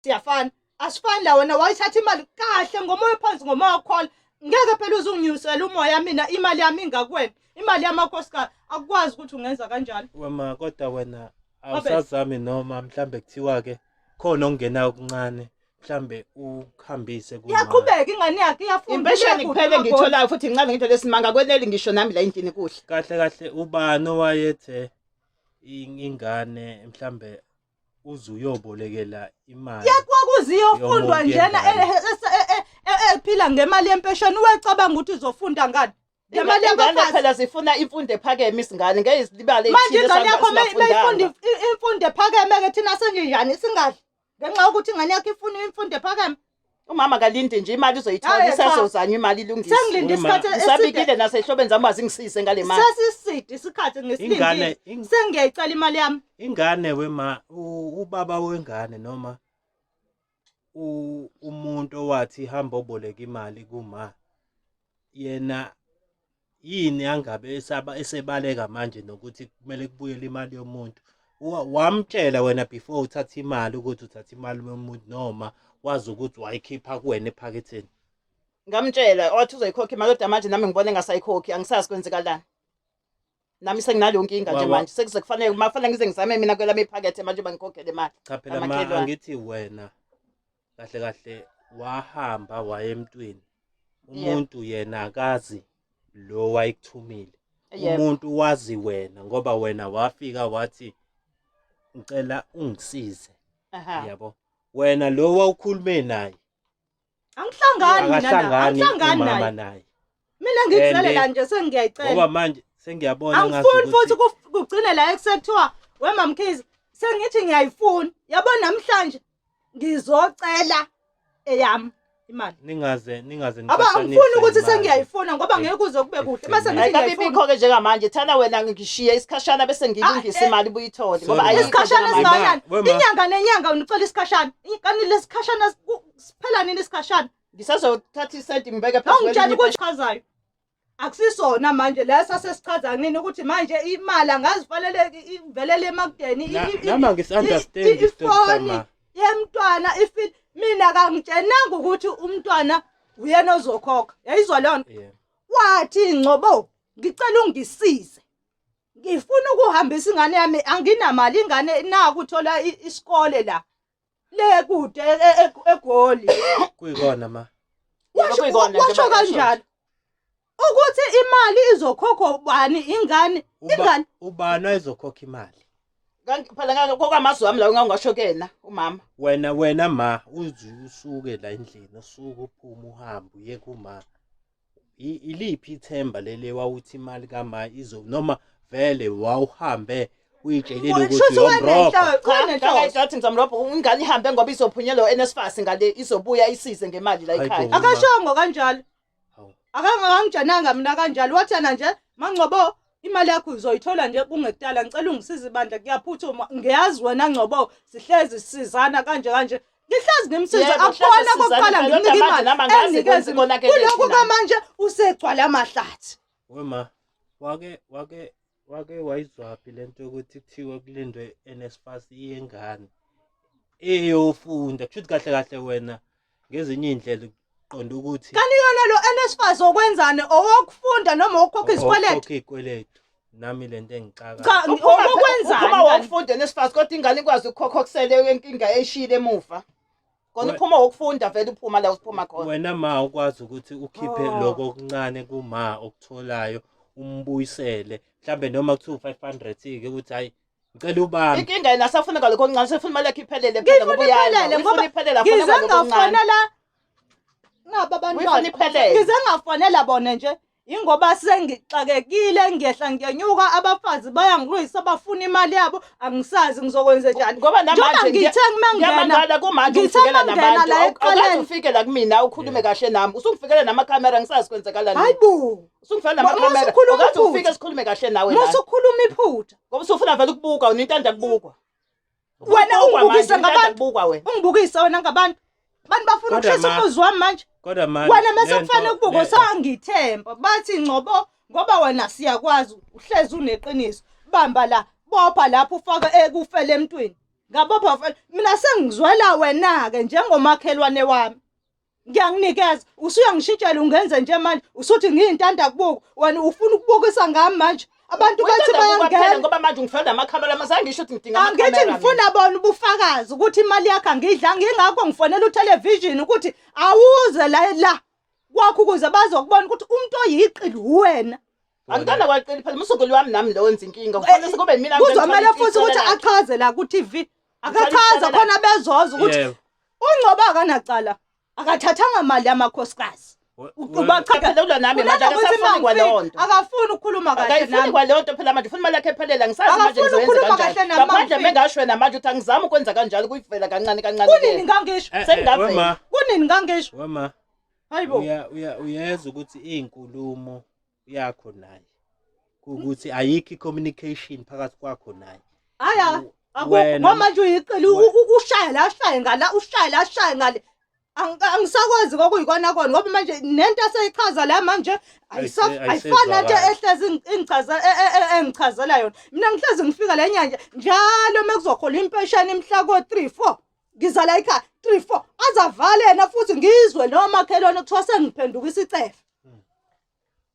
Siyafana. Asifani la wena wayithatha imali kahle ngomoya phansi ngomoya wakhola. Ngeke phela uze unginyusele umoya mina imali yami ingakuwena. Imali yamakhosikazi akukwazi ukuthi ungenza kanjalo. Wema kodwa wena awusazami noma mhlambe kuthiwa ke khona okungenayo okuncane mhlambe ukuhambise kuma. Iyaqhubeka ingane yakhe iyafunda. Impesheni kuphela engiyitholayo futhi incane ngento lesimanga kweneli ngisho nami la endlini kuhle. Kahle kahle ubani owayethe ingane mhlambe uze uyobolekela imali Yakwakuze iyofundwa njena ephila ngemali yempesheni wecabanga ukuthi izofunda ngani? Ngemali yabafazi. Phela zifuna imfundo ephakeme izingane ngeke zilibale Manje ingane yakho mayifunda imfundo ephakeme ke thina senjenjani singadli ngenxa yokuthi ingane yakho ifuna imfundo ephakeme. Umama kalindi nje imali uzoyithola isazozanywa imali ilungiswe. Sengilinde isikhathi eside. Ngisabikile nasehlobeni zami azingisize ngale mali. Sesiside isikhathi ngisilindile. Sengiyayicela imali yami. Ingane wema ubaba wengane noma umuntu owathi hamba oboleka imali kuma yena yini angabe esaba esebaleka manje nokuthi kumele kubuyele imali yomuntu wamtshela wena before uthatha imali ukuthi uthatha imali yomuntu noma wazi ukuthi wayikhipha kuwena ephaketheni ngamtshela wathi uzoyikhokha imali kodwa manje nami ngibona engasayikhokhi angisazi kwenzekalani nami senginaleyo nkinga nje manje sekuze kufanele uma kufanele ngize ngizame mina kwelami iphakethe manje bangikhokhele imali cha phela ma angithi wena kahle kahle wahamba waye emntwini umuntu yena akazi lo wayekuthumile umuntu wazi wena ngoba wena wafika wathi ngicela ungisize yabo wena lo wawukhulume naye angihlangani mina na angihlangani naye naye mina ngikuzele la nje sengiyayicela ngoba manje sengiyabona angifuni futhi kugcine la ekusekuthiwa wemamkhize sengithi ngiyayifuna yabo namhlanje ngizocela eyami imali ningaze ningaze aba angifuni ukuthi sengiyayifuna ngoba ngeke kuze kube kuhle mase ngithi ngiyayifuna ibikho ke njengamanje thana wena ngishiye isikhashana bese ngilungisa ah, eh. imali ubuyithole ngoba ayikho isikhashana esingakanani inyanga nenyanga unicela isikhashana kanti lesikhashana siphela nini isikhashana ngisazothatha isenti ngibeke phezu ungitshela ukuthi chazayo akusisona manje lesa sesichaza nini ukuthi manje imali angazifanele ivelele emakudeni nami angisi-understand ifoni yemntwana ifil mina kangitshenanga ukuthi umntwana uyena ozokhokha yayizwa leyo nto wathi ngcobo ngicela ungisize ngifuna ukuhambisa ingane yami anginamali ingane naku uthola isikole la le kude eGoli kuyikona ma washo kanjalo ukuthi imali izokhokhwa ubani ingane ingane ubani oyizokhokha imali kanti phela ngeke kokwamazwi wami la ungangasho kena umama wena wena ma uze usuke la endlini usuke uphume uhambe uye kuma Iliphi ithemba leli wawuthi imali kama izo noma vele wawuhambe uyitshelile ukuthi Shuthi uyomrobha wenenhloso ngathi ngizamrobha ingane ihambe ngoba izophunyelwa NSFAS ngale izobuya isize ngemali la ekhaya Hayibo. Akashongo kanjalo. Hawu. Akangangitshenanga mina kanjalo. Wathena nje Mangcobo imali yakho uzoyithola nje kungekudala ngicela ungisize ibandla kuyaphuthuma ngiyazi wena Ngcobo sihlezi sisizana kanje kanje ngihlezi ngimsiza Yebo, akubona hlezi kokuqala sisizana, ngimnika kodwa imali manje nami angazi enginikeza kwenze konakele kulokhu thina. kamanje usegcwala amahlathi Wema wake wake wake wayizwaphi lento yokuthi kuthiwa kulindwe NSFAS iyengane eyofunda kushuthi kahle kahle wena ngezinye iy'ndlela uqonda ukuthi kanti yona lo NSFAS okwenzani owokufunda noma owokukhokha izikweletu okhokha iy'kweletu nami lento engixaka cha owokwenzani uphuma wokufunda NSFAS kodwa ingane ikwazi ukukhokha okusele inkinga eshile emuva kona uphuma wokufunda vele uphuma la uphuma khona wena ma ukwazi ukuthi ukhiphe Oh. lokho okuncane kuma okutholayo umbuyisele mhlambe noma kuthiwa 500 ke ukuthi hayi ngicela ubambe inkinga yena asafuna kalokho okuncane sefuna imali yakhe iphelele phela Ngifuna ngoba uyadla iphelele, uyifuna ngoba iphelele afuna ngize kalokho okuncane ngafonela naba Uyifuna abantwana iphelele. ngize ngafonela bona nje ingoba sengixakekile ngiyehla ngiyenyuka abafazi bayangilwisa bafuna imali yabo angisazi ngizokwenze njani ngoba njengoba namanje ngithe ngimangena ngiyamangala kumanje ngithe ungifikela mangena nabantu la awukaze ekuqaleni. ufike la kumina ukhulume kahle nami usungifikele namakhamera ngisazi kwenzakalani hayi bo usungifikele Musa namakhamera ukhuluma awukaze iphutha. ufike sikhulume kahle nawe la musa ukukhuluma iphutha ngoba usufuna vele ukubukwa unintanda kubukwa Wena Ukubukwa ungibukise manje, unintanda ngabantu. kubukwa wena ungibukise wena ngabantu abantu bafuna Kodwa ukushisa ma- umuzi wami manje kodwa ma wena mase lento- kufanele kubuke le- sangithemba bathi ngcobo ngoba wena siyakwazi uhlezi uneqiniso bamba la bopha lapho ufake ekufele emntwini Ngabopha mfana, mina sengizwela wena-ke njengomakhelwane wami. Ngiyakunikeza, usuyangishintshela ungenze nje manje, usuthi ngiyintanda kubuka, wena ufuna ukubukisa ngami manje. Abantu bathi bayangena. Ngoba manje ngifuna amakhamera, mase angisho ukuthi ngidinga amakhamera. Angithi ngifuna bona ubufakazi ukuthi imali yakho angiyidlanga, ingakho ngifonela uthelevishini ukuthi awuze la la kwakho ukuze bazokubona ukuthi umuntu oyiqili uwena. Angithanda kwaqili phela umsunguli wami nami lo wenza inkinga. Kufanele kube mina. Kuzomele futhi ukuthi achaze la ku TV. Akachaze khona bezoza ukuthi uNgcobo akanacala. Akathathanga mali yamakhosikazi. Ubachaza nami manje akasafuni kwalonto. Akafuni ukukhuluma kahle nami. Akayifuni kwalonto phela manje ufuna imali yakhe ephelele angisazi manje ngizoyenza kanjani. Ngaphandle mengasho wena manje ukuthi angizami ukwenza kanjalo kuyivela kancane kancane. Kunini ngangisho? Sengingavela. Kunini ngangisho? Wema. Hayibo. Uya uyezwa ukuthi izinkulumo yakho naye ukuthi ayikho i-communication phakathi kwakho naye. Aya, akukho ngoba manje uyiqili ushaya la ashaye ngala ushaya la ashaye ngale. Angisakwazi kokuyikona kona ngoba manje nento aseyichaza la manje ayifani nento ehlezi ingichaza engichazela yona. Mina ngihlezi ngifika la nyanja njalo mekuzokhola impesheni imhla ko 3 4 ngiza la ekhaya 3 4 azavale yena futhi ngizwe nomakhelwane kuthiwa sengiphenduka isicefe.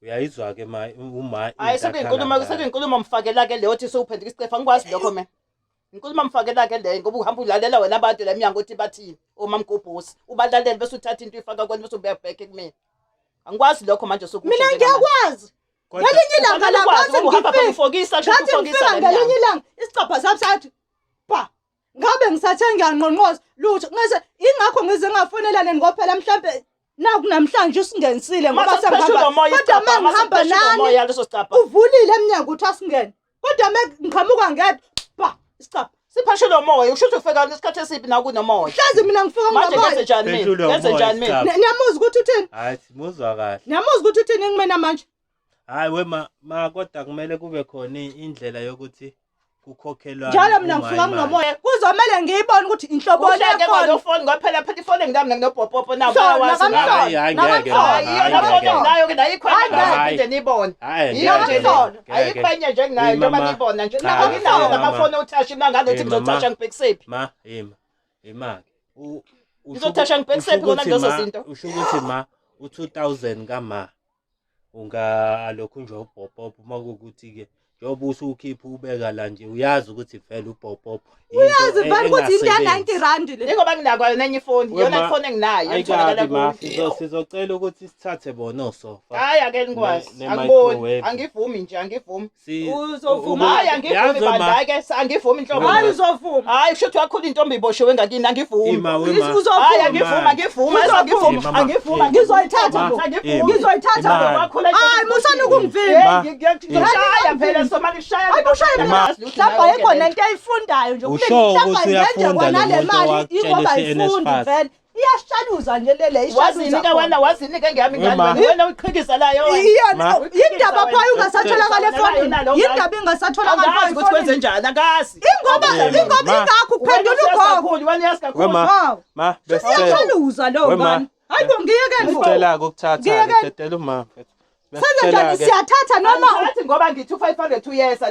Uyayizwa ke ma uma Hayi sekuyinkulumo sekuyinkulumo mfakela ke leyo thi sewuphenduka isicefe angikwazi lokho mina. Inkulumo mfakela ke leyo ngoba uhamba ulalela wena abantu la emnyango ukuthi bathini omamgobhosi ubalalele bese uthatha into uyifaka kwena bese ubuya back kumina. Angikwazi lokho manje sokusho. Mina ngiyakwazi. Ngelinye ilanga la ngathi ngifika ngathi ngifika ngelinye ilanga isicabha sami sathi ba ngabe ngisathe ngiyanqonqoza lutho ngase ingakho ngize ngafonelane ngophela mhlambe naku namhlanje usingenisile ngoba sengihamba kodwa uma ngihamba nani uvulile emnyango ukuthi asingene kodwa me ngiqhamuka ngedwa ba isicabha siphashelwe umoya usho ukuthi ufika isikhathi esibi na kunomoya hlezi mina ngifika manje ngenze njani mina ngenze njani mina niyamuzwa ukuthi uthini hayi simuzwa kahle niyamuzwa ukuthi uthini ngimina manje Hayi we ma, ma kodwa kumele kube khona indlela yokuthi kukhokhelwane Njalo mina ngifika kunomoya kuzomele ngiyibone ukuthi inhlobo le phone phone ngoba phela phela ifone ngidami nginobhopopo nawo bayawazi. Hayi hayi ngeke. Hayi yona phone nginayo ke nayo ikhona nje nibone. Yiyo nje ayikho enye nje nginayo njengoba nibona nje. Nginawo namafoni othashi mina ngalothi ngizothasha ngibhekisephi. Ma, ima. Ima ke. Ngizothasha ngibhekisephi kona lezo zinto. Usho ukuthi ma u2000 kama ungalokhu nje ubhobhobho uma kuwukuthi-ke njengoba usukhipha ubeka la nje uyazi ukuthi vele ubhobhobho uyazi vele ukuthi into ya-90 rand le ingoba nginakwayo nenye ifoni iyona ifoni enginayo etholakala kuyo sizocela ukuthi sithathe bona osofa hayi ake nikwazi angiboni angivumi nje angivumi uzovuma hayi angivumi bandla hayi ke angivumi inhlobo hayi uzovuma hayi kusho ukuthi wakhula intombi iboshiwe ngakini angivumi uzovuma hayi angivumi angivumi angivumi angivumi ngizoyithatha bo ngizoyithatha bo hayi musani ukungivimba ngishaya phela somali shaya hayi ushaya mina mhlawumbe ayikho nento ayifundayo nje mhlawumbe nje kwanale mali ingoba ayifundi vele iyashaluza nje lele wazinika wena wazinika ngeyami ingane wena wena uyiqhikisa layo iyona yindaba phayo ungasatholakala efonini yindaba ingasatholakala akazi ukuthi kwenze njani akazi ingoba ingoba ingakho uphendula ugogo kakhulu wena uyazi kakhulu ma iyashaluza lo ngane hayi bo ngiyeke sicela ukuthatha dedela uma Senze njani siyathatha noma Angithi ngoba ngithi u500 uyesa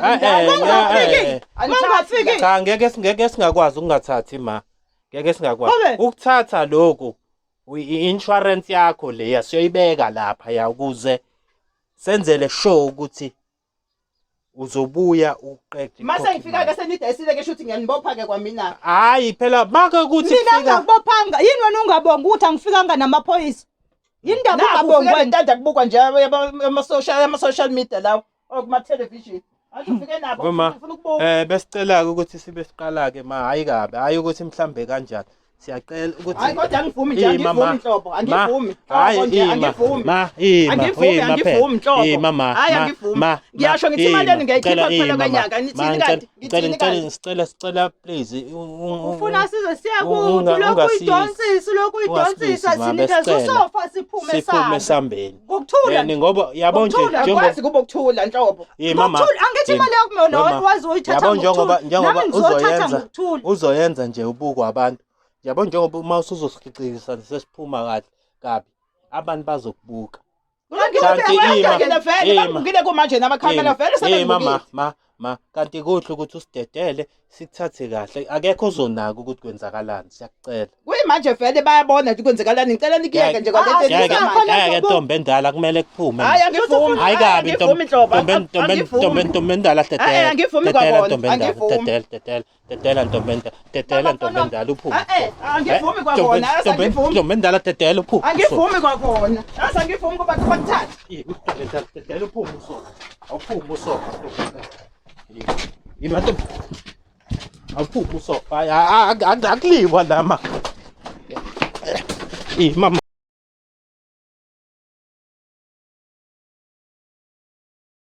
Mangafiki cha ngeke ngeke singakwazi ukungathathi ma ngeke singakwazi ukuthatha lokhu i-insurance yakho leya siyoyibeka lapha ya ukuze senzele sure ukuthi uzobuya uqede mase ngifika ke senidayisile ke shuthi ngiyanibopha ke kwamina hayi phela make ukuthi mina ngingakubophanga yini wena ungabongi ukuthi angifikanga namaphoyisa yini ndaba ungabongi wena intanda kubukwa nje ama social ama social media lawo okuma television athi ufike nabo ufuna ukubuka besicela ukuthi sibe siqala ke ma hayi kabi hayi ukuthi mhlambe kanjani siyacela ukuthi hayi kodwa angivumi nje angivumi nhlobo angivumi hayi angivumi ma ima angivumi angivumi nhlobo ma hayi angivumi ngiyasho ngithi imali yenu ngiyayikhipha kuphela kwenyanga nithini kanti ngithini kanti sicela sicela please ufuna size siye kude lokhu uyidonsisa lokhu uyidonsisa sinikeze usofa siphume siphume sambeni ngokuthula ngoba yabo nje njengoba kuba ukuthula nhlobo mama angithi imali yakho mina wazi uyithatha yabo njengoba njengoba uzoyenza uzoyenza nje ubukwa abantu yabo njengoba uma usuzosikhicisa sesiphuma kahle kabi abantu bazokubuka kanti ima vele bangibukile kumanje namakhamera vele ima ma ma Ma, kanti kuhle ukuthi usidedele sikuthathe kahle. Akekho ozonaka ukuthi kwenzakalani, siyakucela. Kuyimanje vele bayabona ukuthi kwenzakalani. Ngicela nikuyeke nje kwalento Ngeke, enizamayo. khona Ngeke ntombo. ntombi endala kumele kuphume. Hayi angivumi. Hayi kabi Angivumi nhlobo. ntombi Angivumi. ntombi ntombi endala dedela. Eh, angivumi Dedela, kwabona, ntombi endala, angivumi. dedela dedela dedela ntombi endala dedela ntombi endala uphume. Eh, eh, angivumi kwakona, Ntombi- angivumi. Ntombi endala dedela uphume. Angivumi kwakona. Yazi angivumi kuba bakuthathe. Ntombi endala dedela uphume usoka. Awuphume usoka. Yima ntombi. Awuphume usoka. Hayi akuliwa la ma. Mama.